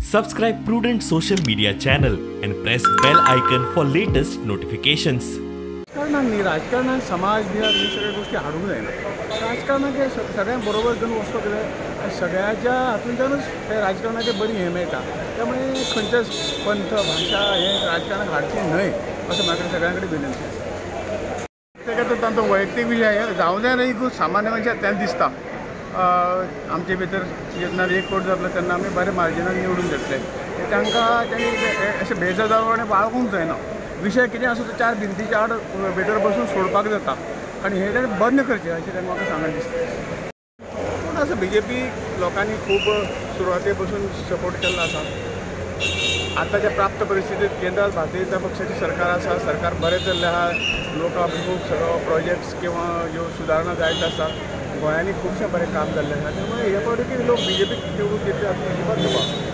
Subscribe Prudent Social Media channel and press bell icon for latest notifications. राजकारणान न्ही, राजकारणान समाज बिहार ही सगळ्यो गोष्टी हाडूंक जायना. राजकारणाक हे सगळ्यांक बरोबर घेवन वचपाक जाय आनी सगळ्याच्या हातूंतल्यानूच हे राजकारणाचें बरी हें मेळटा. त्यामुळे खंयच्याच पंथ भाशा हे राजकारणाक हाडची न्हय अशें म्हाका सगळ्यां कडेन विनंती आसा. तेका तांचो वैयक्तीक विशय जावं जाय न्ही, सामान्य मनशाक तें दिसता. आमचे भितर जेन्ना एक कोट जातलो तेन्ना आमी बरे मार्जिनान निवडून घेतले. तांकां तांणी अशें बेजबाबदारपणान वागूंक जायना. विशय कितें आसूं तो चार भिंतीच्या आड भितर बसून सोडपाक जाता आनी हें ताणें बंद करचें अशें तांकां म्हाका सांगन दिसता. पूण आसा बी जे पी लोकांनी खूब सुरवाते पसून सपोर्ट केल्लो आसा. आतांच्या प्राप्त परिस्थितींत केंद्रात भारतीय जनता पक्षाचें सरकार आसा, सरकार बरें चल्लें आसा, लोकाभिमुख सगळो प्रोजेक्ट्स किंवा ह्यो सुदारणा जायत आसा. गोंयांनी खुबशें बरें काम जाल्लें आसा. त्यामुळे हे फावटी कितें लोक बी जे पीक निवडून दितले हातूंत अजिबात दुबाव.